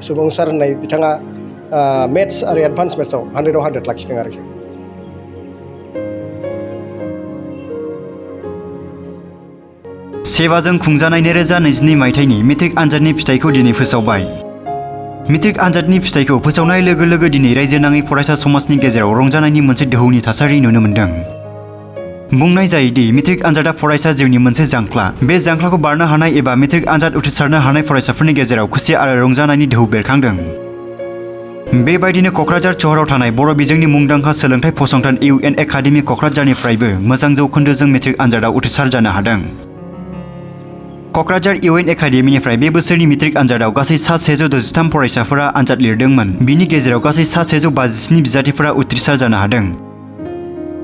सुबुंसार होननाय बिथाङा मेथ्स आरो एडभान्स मेथ्सआव 100आव 100 लाखिदों आरोखि। सेवाजों खुंजानाय 2022 मायथाइनि मेट्रिक आनजादनि फिथाइखौ दिनै फोसावबाय। मेट्रिक आनजादनि फिथाइखौ फोसावनाय लोगो लोगो दिनै रायजो नाङै फरायसा समाजनि गेजेराव रंजानायनि मोनसे दोहौनि थासारि नुनो मोन्दों। बुंनाय जायोदि मेट्रिक आनजादा फरायसा जिउनि मोनसे जांख्ला। बे जांख्लाखौ बारनो हानाय एबा मेट्रिक आनजाद उथ्रिसारनो हानाय फरायसाफोरनि गेजेराव खुसि आरो रंजानायनि दोहौ बेरखांदों। बेबायदिनो क'क्राझार सहराव थानाय बर' बिजोंनि मुंदांखा सोलोंथाइ फसंथान UN एकाडेमि क'क्राझारनिफ्रायबो मोजां जौखोन्दोजों मेट्रिक आनजादाव उथ्रिसार जानो हादों। क'क्राझार UN एकाडेमिनिफ्राय बे बोसोरनि मेट्रिक आनजादाव गासै सा 163 फरायसाफोरा आनजाद लिरदोंमोन। बिनि गेजेराव गासै सा 157 बिजाथिफोरा उथ्रिसार जानो हादों।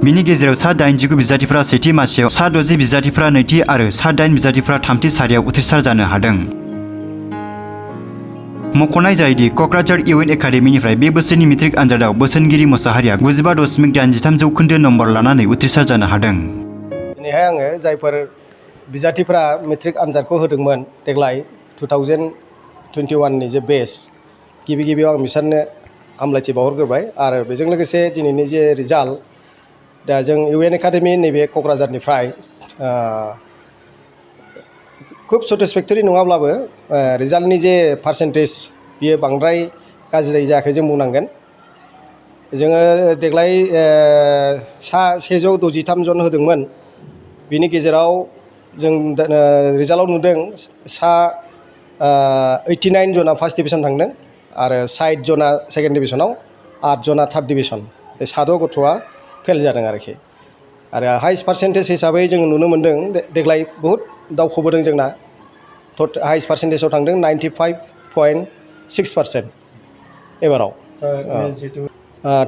बिनि गेजेराव सा 89 बिजाथिफोरा सेथि मासियाव, सा 60 बिजाथिफोरा नैथि आरो सा 8 बिजाथिफोरा थामथि सारियाव उथ्रिसार जानो हादों। मख'नाय जायोदि क'क्राझार UN एकाडेमिनिफ्राय बे बोसोरनि मेट्रिक आनजादाव बोसोनगिरि मोसाहारिया 95.83 जौखोन्दो नम्बर लानानै उथ्रिसार जानो हादों। दिनैहाय आङो जायफोर बिजाथिफोरा मेट्रिक आनजादखौ होदोंमोन देग्लाय 2021नि जे बेच, गिबियाव आं बिसोरनो हामलायथि बावहरग्रोबाय। आरो बेजों लोगोसे दिनैनि जे रिजाल्ट, दा जों UN एकाडेमि नैबे क'क्राझारनिफ्राय खुब सेटिसफेक्टरि नङाब्लाबो रिजाल्टनि जे पार्सेन्टेज बियो बांद्राय गाज्रि जायाखै जों बुंनांगोन। जोङो देग्लाय सा 163 जन होदोंमोन। बिनि गेजेराव जों रिजाल्टआव नुदों सा 89 जना फार्स्ट डिभिजन थांदों आरो 60 जना सेकेन्ड डिभिजनाव, 8 जना थार्ड डिभिजन। बे 7 गथ'आ फेल जादों आरोखि। आरो हाइस्ट पार्सेन्टेज हिसाबै जों नुनो मोन्दों देग्लाय बहुद दावखोबोदों जोंना। हाइस्ट पार्सेन्टेजाव थांदों 95.6% एबाराव।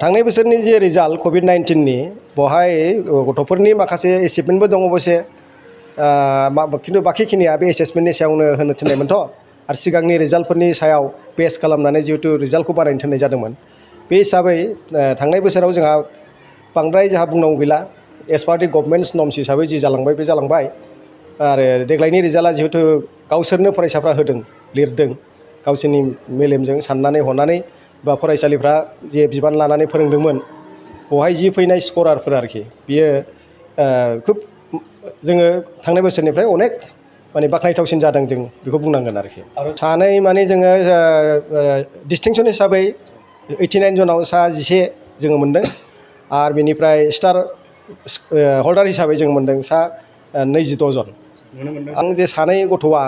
थांनाय बोसोरनि जे रिजाल्ट कभिड-19नि, बेवहाय गथ'फोरनि माखासे एचिभमेन्टबो दङ अबयसे, खिन्थु बाखिखिनिया बे एसेसमेन्टनि सायावनो होनो थिननायमोनथ'। आरो सिगांनि रिजाल्टफोरनि सायाव बेस खालामनानै जिहेतु रिजाल्टखौ बानायनो थिननाय जादोंमोन। बे हिसाबै थांनाय बोसोराव जोंहा बांद्राय बुंनांगौ गैला। एस पार दि गभर्नमेन्ट नर्म्स हिसाबै जि जालांबाय बे जालांबाय। आरो देग्लायनि रिजाल्टआ जिहेतु गावसोरनो फरायसाफ्रा होदों, लिरदों, गावसोरनि मेलेमजों साननानै हनानै, बा फरायसालिफ्रा जे बिबान लानानै फोरोंदोंमोन, बेवहाय जि फैनाय स्करारफोर आरोखि, बियो खुब जोङो थांनाय बोसोरनिफ्राय अनेक माने बाख्नायथावसिन जादों, जों बेखौ बुंनांगोन आरोखि। सानै माने जोङो डिस्टिंसन हिसाबै 89 जनाव सा 11 जोङो मोन्दों। आरो बेनिफ्राय स्टार हल्डार हिसाबै जों मोन्दों सा 22 जन नुनो मोन्दों। आं जे सानै गथ'आ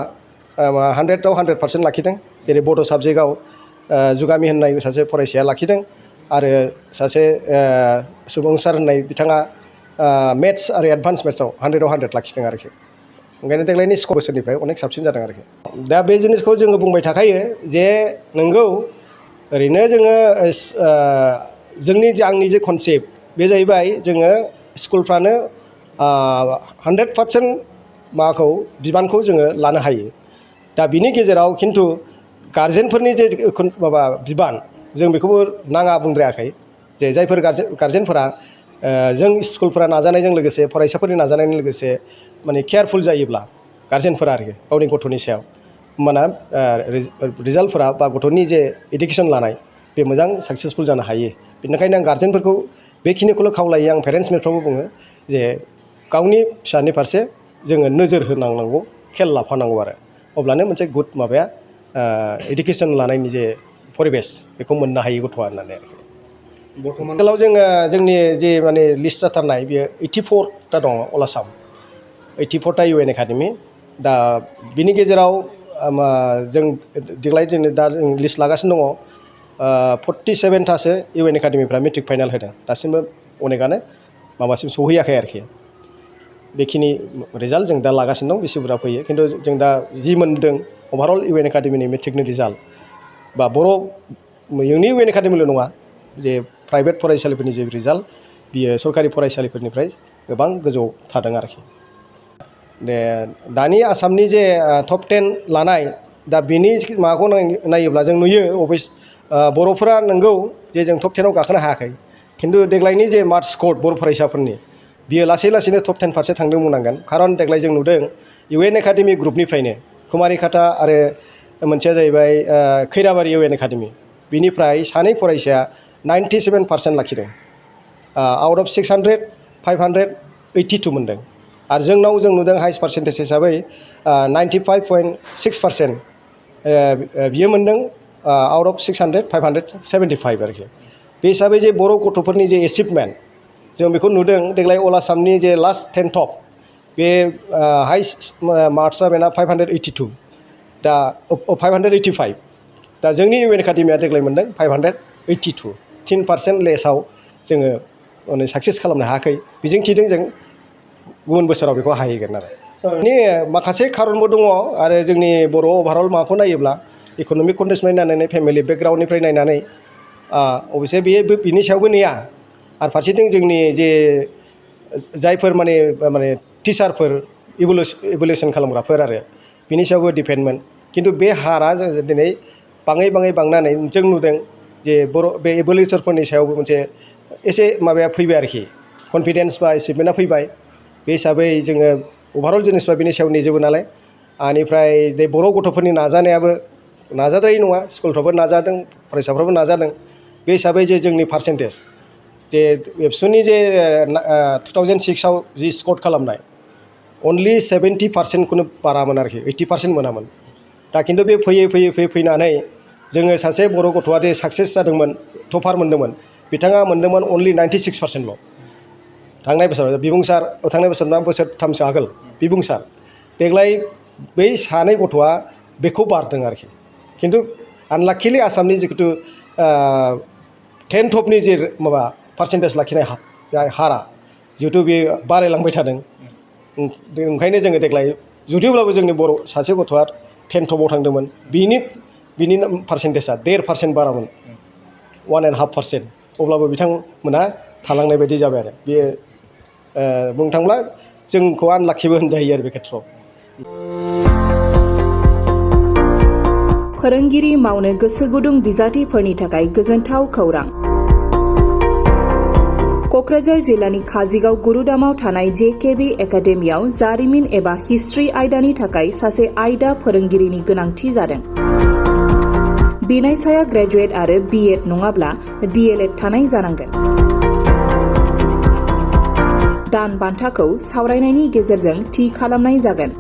100आव 100% लाखिदों। जेरै बड' साबजेक्टआव जुगामि होननाय सासे फरायसाया लाखिदों आरो सासे सुबुंसार होननाय बिथाङा मेथ्स आरो एडभान्स मेथ्सआव 100आव 100 लाखिदों आरोखि। ओंखायनो देग्लायनि बोसोरनिफ्राय अनेक साबसिन जादों आरोखि। दा बे जिनिसखौ जोङो बुंबाय थाखायो जे नंगौ, ओरैनो जोङो आंनि जे कनसेप्ट बे जाहैबाय, जोङो स्कुलफ्रानो 100% माबाखौ बिबानखौ जोङो लानो हायो। दा बिनि गेजेराव खिन्थु गारजेनफोरनि जे माबा बिबान, जों बेखौबो नाङा बुंद्रायाखै। जे जायफोर गारजेनफोरा जों स्कुलफोरा नाजानायजों लोगोसे, फरायसाफोरनि नाजानायजों लोगोसे माने केयारफुल जायोब्ला, गारजेनफोरा आरोखि गावनि गथ'नि सायाव, होमबाना रिजाल्टफोरा बा गथ'नि जे इडुकेसन लानाय बे मोजां साक्सेसफुल जानो हायो। बेनिखायनो आं गारजेनफोरखौ बेखिनिखौल' खावलायो। आं पेरेन्टस मिटफ्रावबो बुङो जे गावनि फिसानि फारसे जोङो नोजोर होनांगौ, खेल लाफानांगौ आरो अब्लानो मोनसे गुड माबाया इडुकेसन लानायनि जे परिबेस बेखौ मोननो हायो गथ'आ होननानै आरोखि। बर्थमानाव जोङो जोंनि जे माने लिस्ट जाथारनाय बेयो 84टा दङ अल आसाम, 84टा UN एकाडेमि। दा बिनि गेजेराव जों देग्लाय जों लिस्ट लागासिनो दङ 47थासो UN एकाडेमिफ्रा मेट्रिक फाइनाल होदों। दासिमबो अनेकआनो माबासिम सहैयाखै आरोखि। बेखिनि रिजाल्ट जों दा लागासिनो दं, बेसे बुरजा फैयो। खिन्थु जों दा जि मोनदों अभारअल UN एकाडेमिनि मेट्रिकनि रिजाल्ट, बा बर' UN एकाडेमिल' नङा, जे प्राइभेट फरायसालिफोरनि जे रिजाल्ट, बियो सरकारि फरायसालिफोरनिफ्राय गोबां गोजौआव थादों आरोखि। दानि आसामनि जे टप 10 लानाय, दा बिनि माबाखौ नायोब्ला जों नुयो बर'फोरा नंगौ जे जों टप 10आव गाखोनो हायाखै। खिन्थु देग्लायनि जे मार्कस स्क'र बर' फरायसाफोरनि, बियो लासै लासैनो टप 10 फारसे थांदों बुंनांगोन। खारन देग्लाय जों नुदों UN एकाडेमि ग्रुपनिफ्रायनो कुमारिघाटा आरो मोनसेया जाहैबाय खैराबारि इउ एन एकाडेमि बिनिफ्राय सानै फरायसाया 97% लाखिदों आउट अफ 600 582 मोनदों आरो जोंनाव जों नुदों हाइस्ट पार्सेन्टेज हिसाबै 95.6% बियो मोनदों आउट अफ 600 575 आरोखि बे हिसाबै जे बर' गथ'फोरनि जे एचिभमेन्ट जों बेखौ नुदों देग्लाय अल आसामनि जे लास्ट 10 टप बे हाइस्ट मार्क्स जाबायना 582 दा 585 दा जोंनि इउ एन एकाडेमिया देग्लाय मोनदों 582 10% लेसाव जोङो माने साक्सेस खालामनो हायाखै बेजों थिदों जों गुबुन बोसोराव बेखौ हाहैगोन आरो माने माखासे खारनबो दङ आरो जोंनि बर' अभारअल माबाखौ नायोब्ला इक'नमिक कन्डिसन नायनानै फेमिलि बेकग्राउन्डनिफ्राय नायनानै अबयसे बेयो बिनि सायावबो नेया आरो फारसेथिं जोंनि जे जायफोर माने टिचारफोर इभुलुसन खालामग्राफोर आरो बिनि सायावबो डिपेन्डमोन खिन्थु बे हारा जों दिनै बाङै बांनानै जों नुदों जे बर' बे इभुलेटरफोरनि सायावबो मोनसे एसे माबाया फैबाय आरोखि कनफिडेन्स बा एचिभमेन्टआ फैबाय बे हिसाबै जोङो अभारअल जिनिसफ्रा बिनि सायाव नेजोबो नालाय बेनिफ्राय बे बर' गथ'फोरनि नाजानायाबो नाजाद्राय नङा स्कुलफ्रावबो नाजादों फरायसाफ्राबो नाजादों बे हिसाबै जे जोंनि पार्सेन्टेज जे एबसुनि जे 2006आव जि स्क'र खालामनाय अनलि 70%खौनो बारामोन आरोखि 80% मोनामोन दा खिन्थु बे फैयै फैनानै जोङो सासे बर' गथ'आ जे साक्सेस जादोंमोन टपार मोनदोंमोन बिथाङा मोनदोंमोन अनलि 96%ल' थांनाय बोसोरना बोसोरथामसो आगोल बिबुंसार देग्लाय बै सानै गथ'आ बेखौ बारदों आरोखि खिन्थु आनलाकिलि आसामनि जिथु 10 टपनि जे माबा पार्सेन्टेज लाखिनाय हारा जिहेतु बे बारायलांबाय थादों ओंखायनो जोङो देग्लाय जुदिब्लाबो जोंनि बर' सासे गथ'आ 10 टपाव थांदोंमोन बिनि पार्सेन्टेजआ 1.5% बारामोन 1.5% अब्लाबो बिथांमोनहा थालांनाय बायदि जाबाय आरो बेयो बुंनो थांब्ला जोंखौ आनलाखिबो होनजायो आरो बे खेथ्रआव फोरोंगिरि मावनो गोसो गुदुं बिजाथिफोरनि थाखाय गोजोनथाव खौरां क'क्राझार जिल्लानि काजिगाव गुरुदामाव थानाय जेकेबि एकाडेमियाव जारिमिन एबा हिस्ट्रि आयदानि थाखाय सासे आयदा फोरोंगिरिनि गोनांथि जादों बिनायसाया ग्रेजुवेट आरो बिएड नङाब्ला डिएलएड थानाय जानांगोन दान बान्थाखौ सावरायनायनि गेजेरजों थि खालामनाय जागोन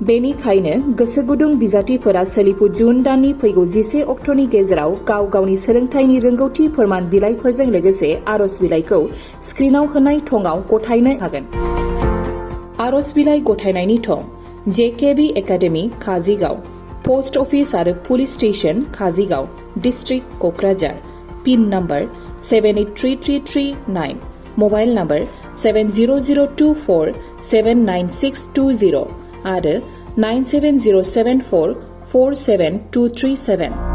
बेनिखायनो गोसो गुदुं बिजाथिफोरा सोलिफु जुन दाननि फैगौ 11 अक्ट'नि गेजेराव गाव गावनि सोलोंथाइनि रोंगौथि फोरमान बिलाइफोरजों लोगोसे आर'ज बिलाइखौ स्क्रिनाव होनाय थंआव गथायनो हागोन आर'ज बिलाइ गथायनायनि थं JKB academy Kajigaon post office आरो police station Kajigaon district Kokrajhar pin number 783339 mobile number 70024 79620 आरो 97074 47237